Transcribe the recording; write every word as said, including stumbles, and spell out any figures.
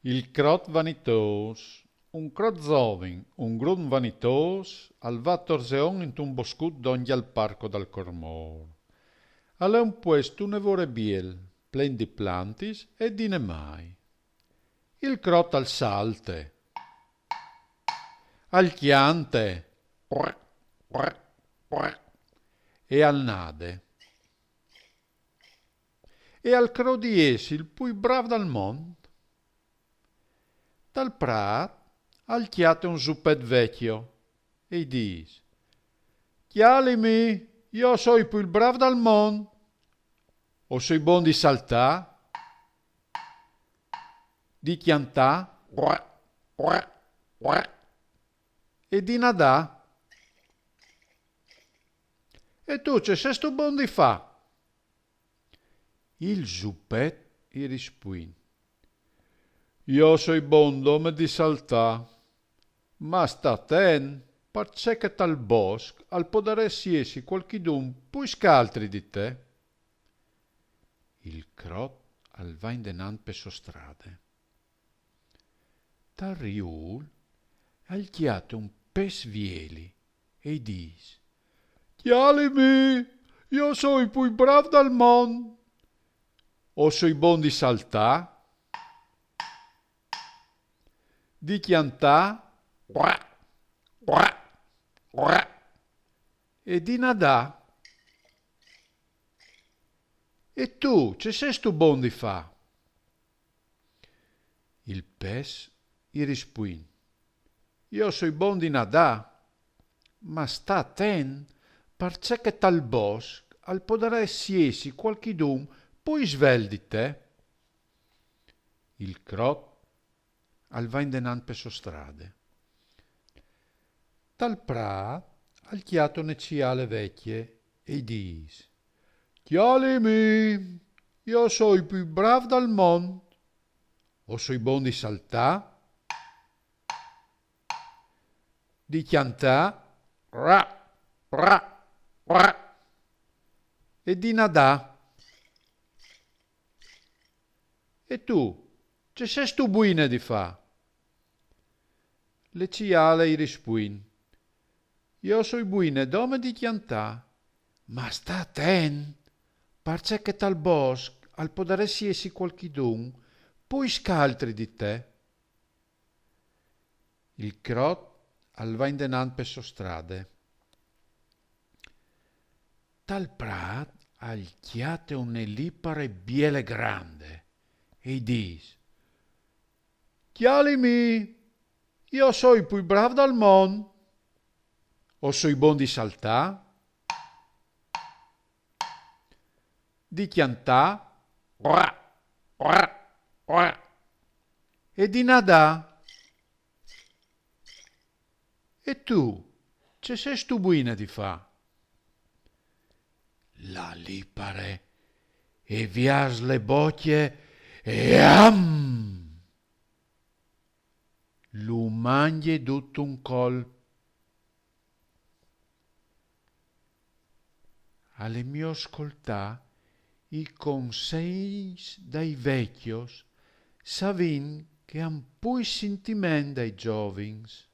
Il crot vanitôs. Un crot zovin, un grum vanitôs, al va a torzeon intun boscut dongje al parco dal Cormôr. Al è un puest une vore biel, plen di plantis e di nemâi. Il crot al salte, al cjante, e al nade. E al crôt di jessi il plui brâf dal mont. Tal prât al cjate un zupet vecjo e i dîs: «Cjalimi, jo o soi il plui brâf dal mont. O soi bon di saltâ, di cjantâ e di nadâ. E tu ce sêstu bon di fâ?» Il zupet i rispuint: «Jo o soi bon dome di saltâ, ma sta atent, parcè che tal bosc al podarès jessi cualchidun plui scaltri di te.» Il crot al va indenant pe sô strade. Tal riûl al cjate un pes vieli e i dîs: «Cjalimi, jo o soi il plui brâf dal mont. O soi bon di saltâ, di cjantâ e di nadâ. E tu, ce sêstu bon di fâ?» Il pes i rispuint: «Jo o soi bon di nadâ, ma sta atent, parcè che tal bosc al podarès jessi cualchidun plui svelt di te.» Il crot al va indenant pe sô strade. Tal prât al cjate une cjale vecje e i dîs: «Cjalimi, jo o soi il plui brâf dal mont. O soi bon di saltâ, di cjantâ e di nadâ. E tu, ce sêstu buine di fâ?» Le cjale i rispuint: «Jo o soi buine dome di cjantâ, ma sta atent, parcè che tal bosc al podarès jessi cualchidun plui scaltri di te.» Il crot al va indenant pe sô strade. Tal prât al cjate une lipare biele grande e i dîs: «Cjalimi, jo o soi il plui brâf dal mont. O soi bon di saltâ, di cjantâ e di nadâ. E tu, ce sêstu buine di fâ?» La lipare e viars le bocje e am! Lu mangje dut un colp. Al è miôr scoltâ i conseis dai vecjos, savint che a àn plui sintiment dai zovins.